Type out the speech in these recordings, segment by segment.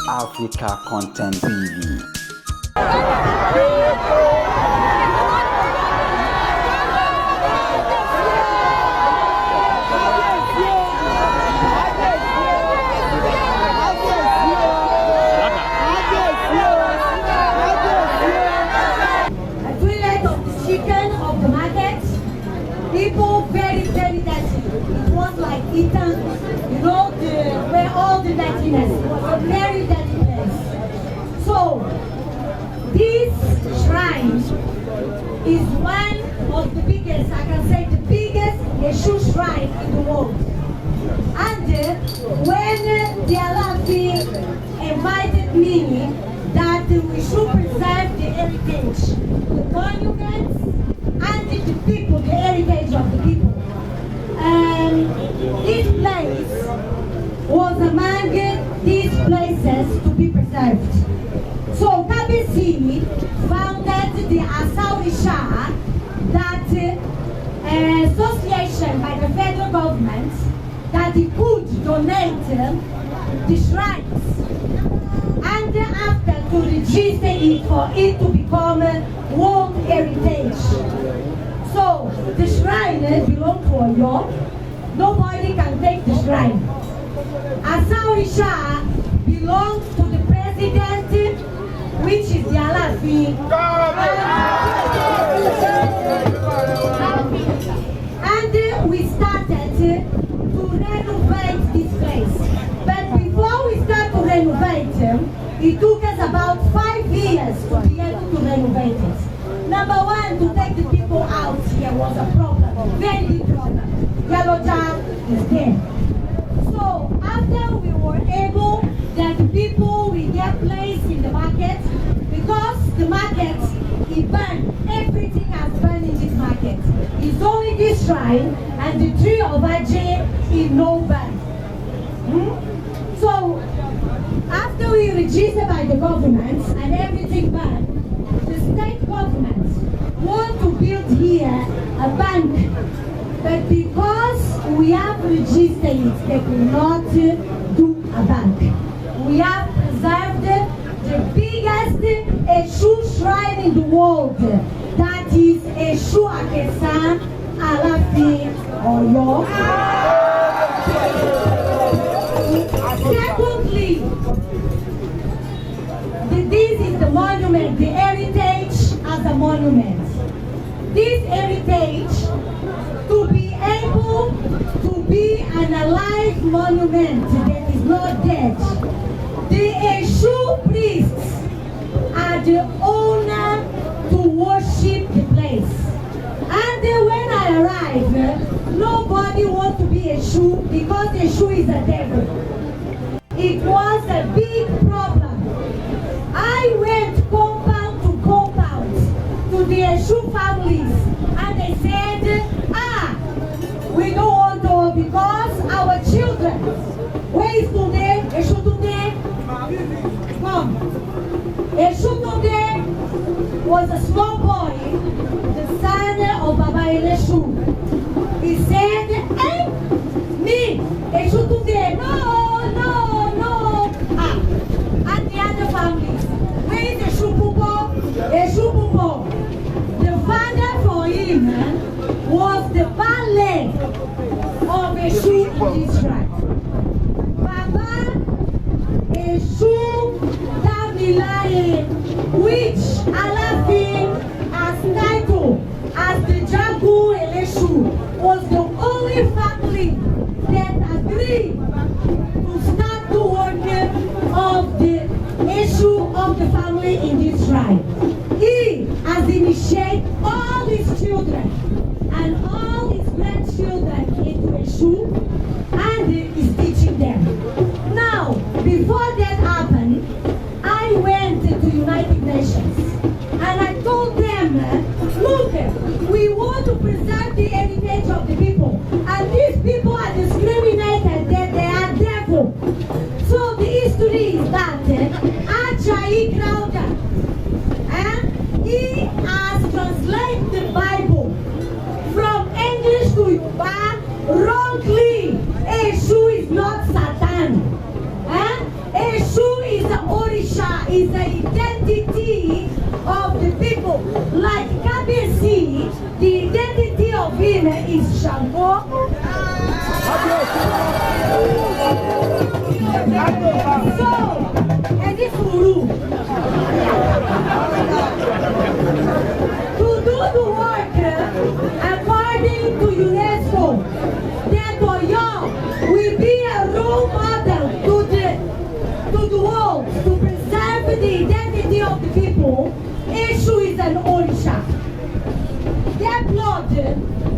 Africa Content TV. A toilet of the chicken of the market. People very, very dirty. It was like Eton, you know, where all the dirtiness was a very dirty place. So this shrine is one of the biggest, I can say the biggest Eshu shrine in the world. And when the Alaafin invited me that we should preserve the heritage, the monuments, and the people, the heritage of the people. This place was among these places to be preserved. So Kabiyesi founded the Asaorisha, that association by the federal government that he could donate the shrines and after to register it for it to become World Heritage. So the shrine belongs to Oyo. Nobody can take the shrine. Asaorisha belongs to the president, which is the Alaafin. And we started to renovate this place. But before we start to renovate, it took us about 5 years to be able to renovate it. Number one, to take the people out here was a problem, very big problem. Yaloja is there. So after we were able that the people will get place in the market, because the market, it burned, everything has burned in this market. It's only this shrine and the tree of Ajay in no burn. So after we registered by the government and everything burned, the state government want to build here a bank. But because we have registered it, they could not do a bank. We have preserved the biggest Eshu shrine in the world. That is Eshu Akesan Alaafin Oyo. Secondly, this is the monument, the heritage as a monument. This heritage, to be able to be an alive monument that is not dead. The Eshu priests are the owner to worship the place. And when I arrived, nobody wants to be Eshu because Eshu is a devil. It was a big problem. I went compound to compound to the Eshu families, and they said, we don't want to because our children, where is Tunde? Eshu Tunde? Come. Eshu Tunde was a small boy, the son of Baba Eleshu. He said, hey, me, Eshu Tunde, no, no, no. And the other families, where is Eshu Pupo? Eshu Pupo. The father for him was the ballet of Eshu in this shrine. Baba Eshu Damilaye, which Alaafin has title as the Jagun Eleshu, was the only family that agreed to start the work of the Eshu of the family in this shrine. He has initiated all his children and all his grandchildren into Eshu, and he is teaching them. Now, before that happened, I went to United Nations and I told them, look, we want to preserve the heritage of the people, and these people are discriminated, that they are devil. So the history is that Ajayi Crowther, he has translated the Bible from English to Yoruba wrongly. Eshu is not Satan. Eshu is a is the identity of the people. Like Kabiyesi, the identity of him is Shango. So, ẹ ní sùúrù. To do the work according to UNESCO, that Oyo will be a role model to the world to preserve the identity of the people. Eshu is an Orisha. Their blood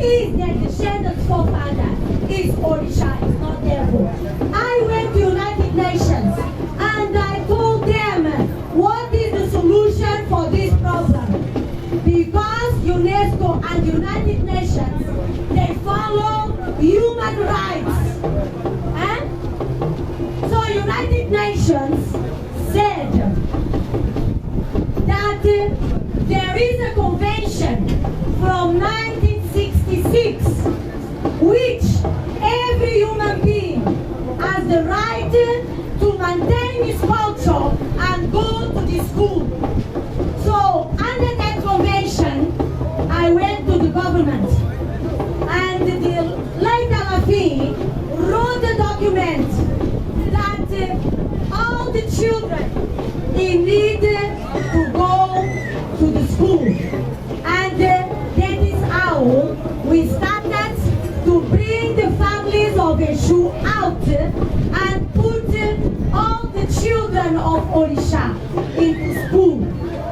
is their descendants' forefather is Orisha, is not devil. I went to United Nations and I told them what is the solution for this problem. Because UNESCO and United Nations, they follow human rights. Eh? So United Nations said that there is a convention from 1966 which every human being has the right to maintain his culture and go to the school. So under that convention, I went to the government and the late Alaafin wrote a document that all the children in need to go to the school. And that is how we started to bring the families of Eshu out and put all the children of Orisha into school.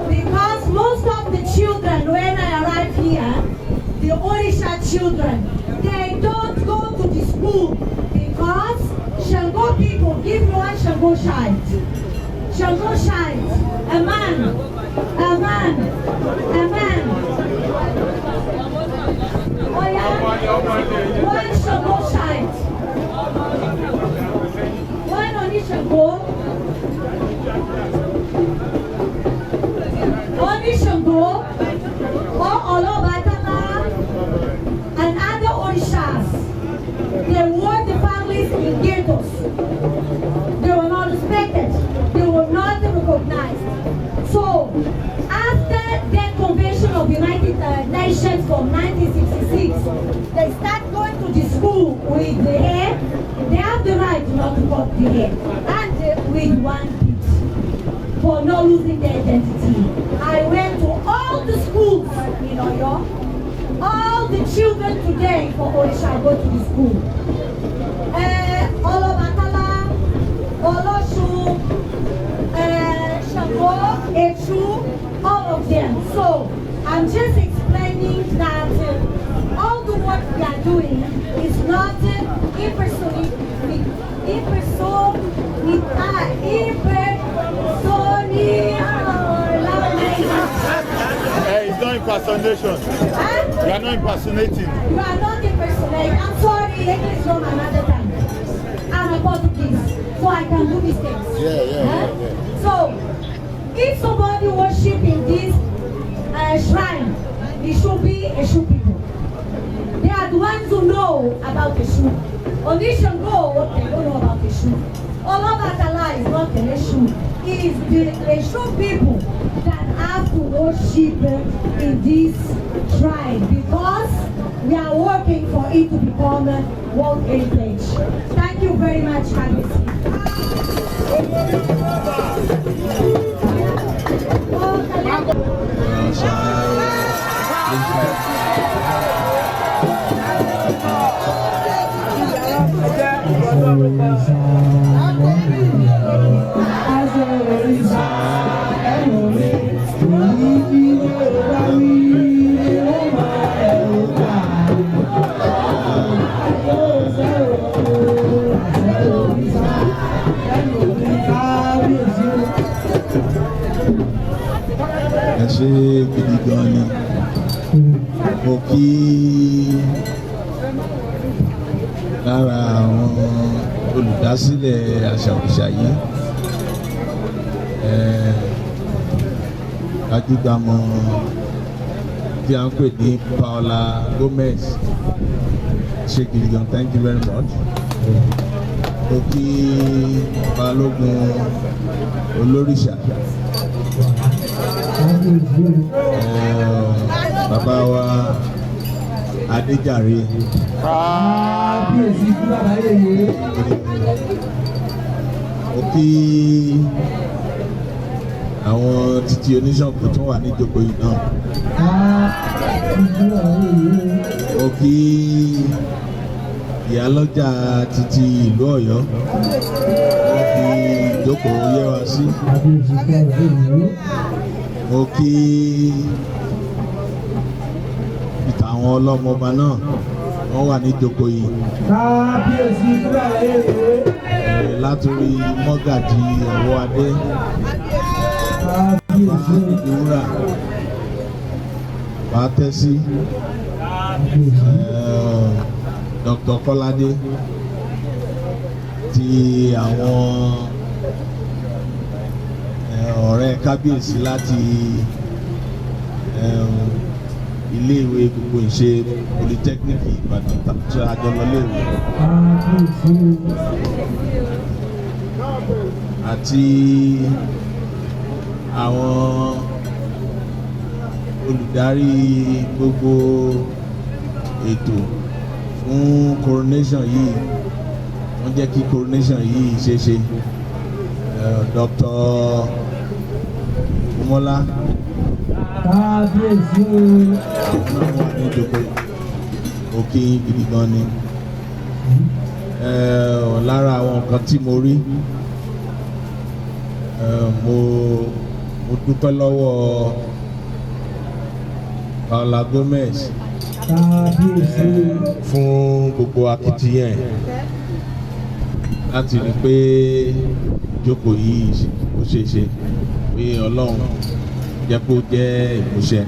Because most of the children, when I arrived here, the Orisha children, they don't go to the school because Shango people give me one Shango child. Shango child, a man, a man, a man. Oh yeah? One Shango child. One Onishango. Onishango or Olobatala and other Orishas. They were the families in ghettos. They were not respected. They were not recognized. So, after that Convention of United Nations from 1966, they start going to the school with the hair. They have the right not to cut the hair, and with one piece for not losing their identity. I went to all the schools in Oyo. All the children today for Orisha go to the school. Olobatala, Olosun, Shango, Eshu, all of them. So I'm just explaining that all the work we are doing is not impersonation. Hey, it's not impersonation. Huh? You are not impersonating. You are not impersonating. I'm sorry, English is not my mother tongue. I'm a Portuguese, so I can do mistakes. Huh? Yeah. So, if somebody worship in this shrine, it should be Eshu people. They are the ones who know about Eshu. Onishango, they don't know about Eshu. Olobatala is not an Eshu. It is the Eshu people that have to worship in this shrine because we are working for it to become World Heritage. Thank you very much, Kabiyesi. Ẹ ṣe gidi gan ni. Mo kí lára àwọn olùdásílẹ̀ àṣà òrìṣà yìí, gbajúgbàmọ̀ tí a ń pè ní Paola Gomez. Ṣe gidi gan, thank you very much. Mo kí Balógun Olórìṣà, bàbá wa Adéjàre. Kábíyèsí ikú bàbá yèyé. Mo kí àwọn títí oníṣàngó tó wà níjókòó yìí náà. Kábíyèsí ikú bàbá yèyé. Mo kí ìyálọ́jà títí ìlú Ọ̀yọ́, wọ́n fi ìjókòó yẹ wá sí. Kábíyèsí ikú bàbá yèyé. Mo kí ìtàwọn ọlọ́mọba náà, wọ́n wà níjókòó yìí. Kábíyèsí ikú bàbá yèyé. Látòrí mọ́gàjì ọ̀wọ́ adé Kábíyèsí. Ìwúrà Bàtẹ́sí, Dr. Kọ́ládé ti àwọn ọ̀rẹ́ kábíyèsí láti iléèwé gbogbo ìṣe polytechnic Ìbàdàn tí a jọ lọ léèwé. Kábíyèsí. Àti àwọn olùdarí gbogbo ètò fún coronation yìí, wọ́n jẹ́ kí coronation yìí ṣeé ṣe, Dr. Umola. Kábíyèsí. Àwọn náà wà ní ìjókòó òkè gidi gan ni. Lára àwọn nǹkan tí mo rí, mo dúpẹ́ lọ́wọ́ Paola Gomez Kábíyèsí. Fún gbogbo akitiyan ẹ̀ láti rí i pé ìjókòó yìí ó ṣeé ṣe, pé Ọlọ́run jẹ́ kó jẹ́ ìmúṣẹ.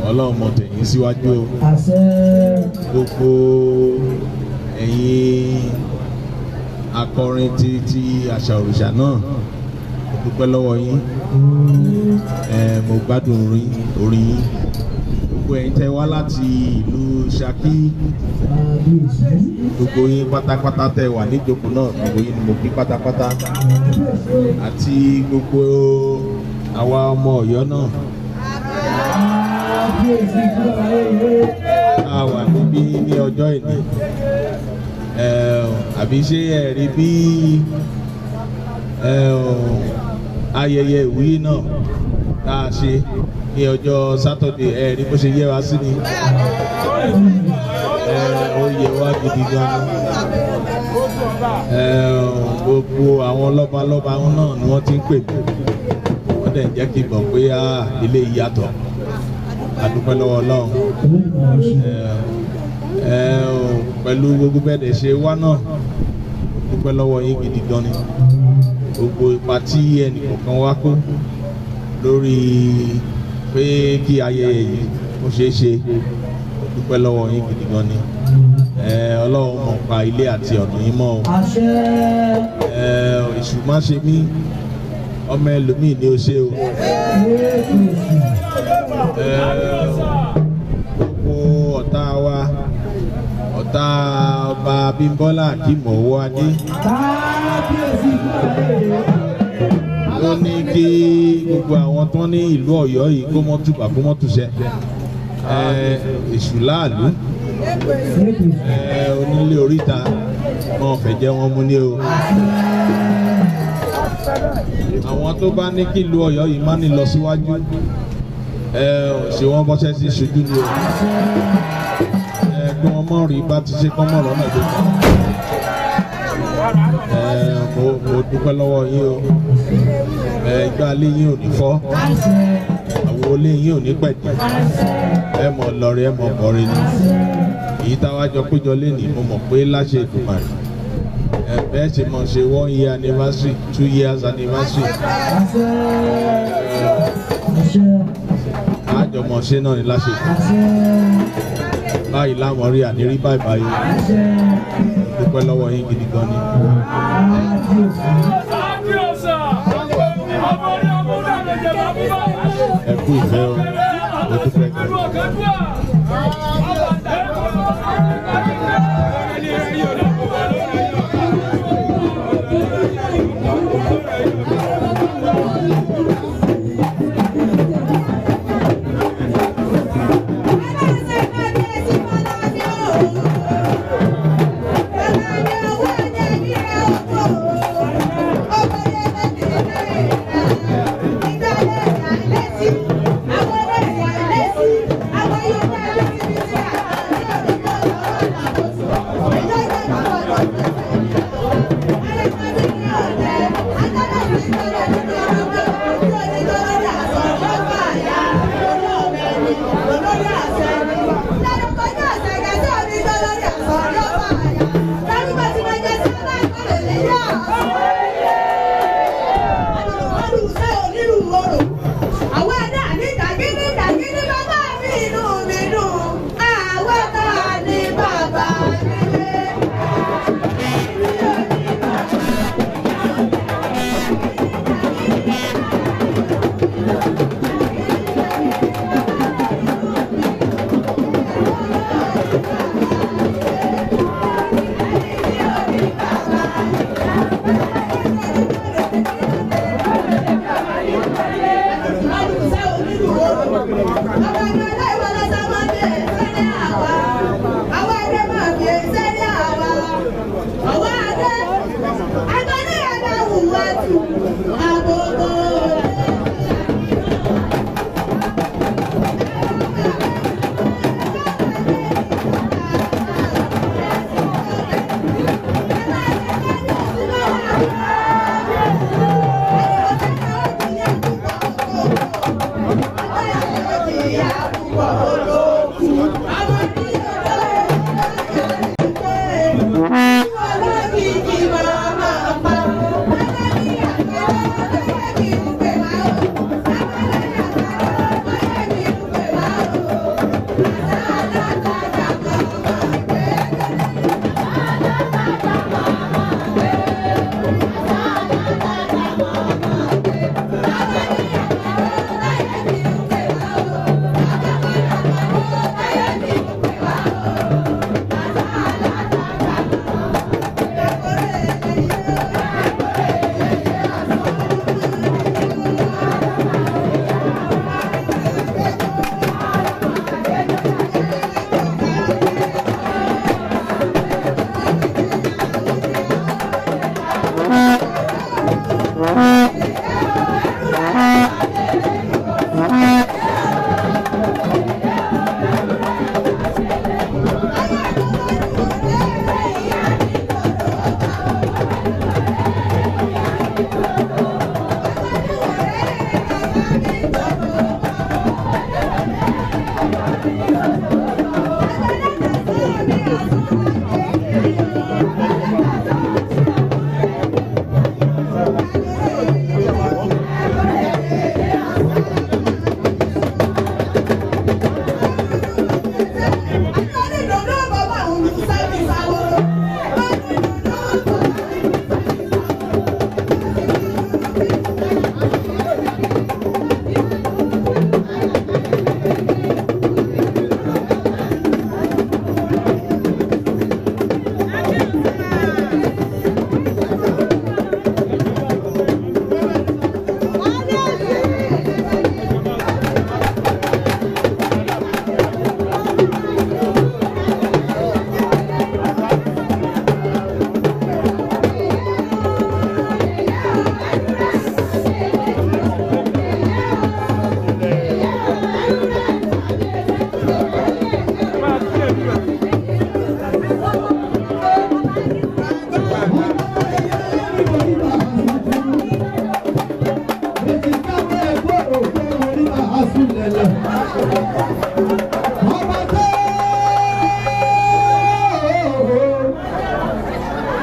Ọlọ́run mọ̀ tẹ̀yìn síwájú o. Àṣẹ. Gbogbo ẹ̀yin akọrin ti àṣà òrìṣà náà, mo dúpẹ́ lọ́wọ́ yín. Mo gbádùn orin yín. Gbogbo ẹ̀yin tẹ́ wá láti ìlú Ṣakí, Kábíyèsí. Gbogbo yín pátápátá tẹ́ wà níjókòó náà, gbogbo yín ni mo kí pátápátá, àti gbogbo àwa ọmọ Ọ̀yọ́ náà Kábíyèsí ikú bàbá yèyé. A wà níbí ní ọjọ́ ìní. Àbí ṣé ẹ rí bí ayẹyẹ ìwúyè náà tá a ṣe ní ọjọ́ Sátọ̀dé, ẹ rí bó ṣe yẹ wá sí ni? Ó yẹ wá gidi gan ni. Gbogbo àwọn lọ́balọ́ba náà ni wọ́n ti ń pè mí, wọ́n dẹ̀ ń jẹ́ kí n mọ̀ pé ilé yàtọ̀. A dúpẹ́ lọ́wọ́ Ọlọ́run pẹ̀lú gbogbo bẹ́ẹ̀ dẹ̀ ṣe wá náà. Dúpẹ́ lọ́wọ́ yín gidi gan ni. Gbogbo ipa tí ẹnìkọ̀ọ̀kan wá kó lórí pé kí ayẹyẹ yìí ó ṣeé ṣe, dúpẹ́ lọ́wọ́ yín gidi gan ni. Ọlọ́run mọ̀ pa ilé àti ọ̀nà yín mọ́ o. Àṣẹ. Èṣù má ṣe mí, ọmọ ẹlòmíì ni ó ṣe o. Kábíyèsí. Gbogbo ọ̀tá wa, ọ̀tá ọba Abímbọ́lá Akeem Owóadé, Kábíyèsí ikú bàbá yèyé. ó ní kí gbogbo àwọn tó ní ìlú Ọ̀yọ́ yìí kó mọ́ tùbà kó mọ́ tùṣẹ́. Èṣù láàlú, onílé oríta wọn fẹ́ jẹ́ wọn mú ní o. Àwọn tó bá ní kí ìlú Ọ̀yọ́ yìí má ní lọ síwájú, ṣé wọ́n bọ́sẹ̀ sí ṣojú ni o. Kí wọ́n mọ̀ rí bá ti ṣe kọ́ mọ̀ lọ́nà tó kọ́. Mo dúpẹ́ lọ́wọ́ yín o. Ìgbà ilé yín ò ní fọ́, àwo ilé yín ò ní pẹ̀dé. Ẹ mọ̀ lọ́rin, ẹ mọ̀ bọ̀rin ni. Èyí táwa jọ péjọ lénìí, mo mọ̀ pé láṣẹ Èdùmàrè, ẹ bẹ́ẹ̀ ṣe mọ̀ ṣe 1 year anniversary, 2 years anniversary, Àṣẹ. Àṣẹ. àjọmọ̀ṣe náà ni láṣẹ Èdùmàrè. Àṣẹ. Báyìí láwọn rí ànírí báyìí báyìí. Àṣẹ. Dúpẹ́ lọ́wọ́ yín gidi gan ni. Kábíyèsí. Ẹ kú ìfẹ́ o, mo dúpẹ́ gan.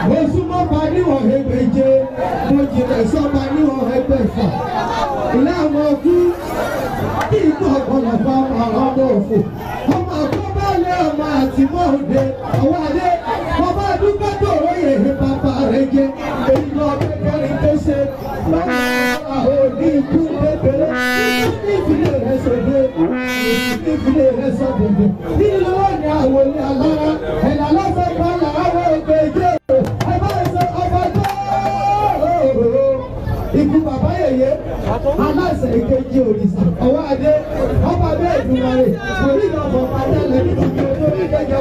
Mo súnmọ́ ba níwọ̀n ẹgbẹ̀je, mo jìnà sọ́ba níwọ̀n ẹgbẹ̀fà. Ilé àwọn ọkú kí ikú ọ̀pọ̀lọpọ̀ ọmọ ọmọ òfò. Ọmọ àkọ́bálẹ̀ ọmọ àtìmọ́ òde ọwọ́ adé. Bàbá àdúgbò tó róye bàbá rẹ̀ jẹ. Èyí lọ kékeré tó ṣe lọ́wọ́ àwọn òní ikú kékeré. Ní ìfilé rẹ̀ sọ̀dẹ̀, ní ìfilé rẹ̀ sọ̀dẹ̀dẹ̀. Nínú wọn ni àwọn olè alára, ẹ̀là lọ́sẹ̀ kan làwọn ògbèjé. Ẹ bá sọ ọba tó. Ikú bàbá yèyé, aláṣẹ ìkejì òrìṣà, ọwọ́ adé, ọba bẹ́ẹ̀ Èdùmàrè, orí ìjọba padà lẹ́ni tí kò torí ìjọba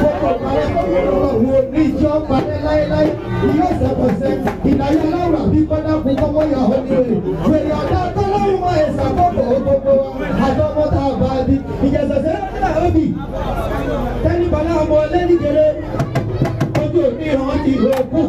kókò parẹ́ kókò ọ̀hún ní ìjọ parẹ́ láéláé, ìyá ọ̀sẹ̀kọ̀sẹ̀, ìdáyọ̀ aláwọ̀ àbí kọ́dá kú kọ́mọ́ yà ó ní wèrè. Wèrè ọ̀dà tọ́lọ́run mọ ẹ̀sà kókò gbogbo wa, àjọ ọmọ tá a bá a bí. Ìjẹsẹ̀sẹ̀ náà ó bì. Tẹ́nibọ̀lá ọmọ lẹ́nìkéré, ojú òní hàn ti òkú.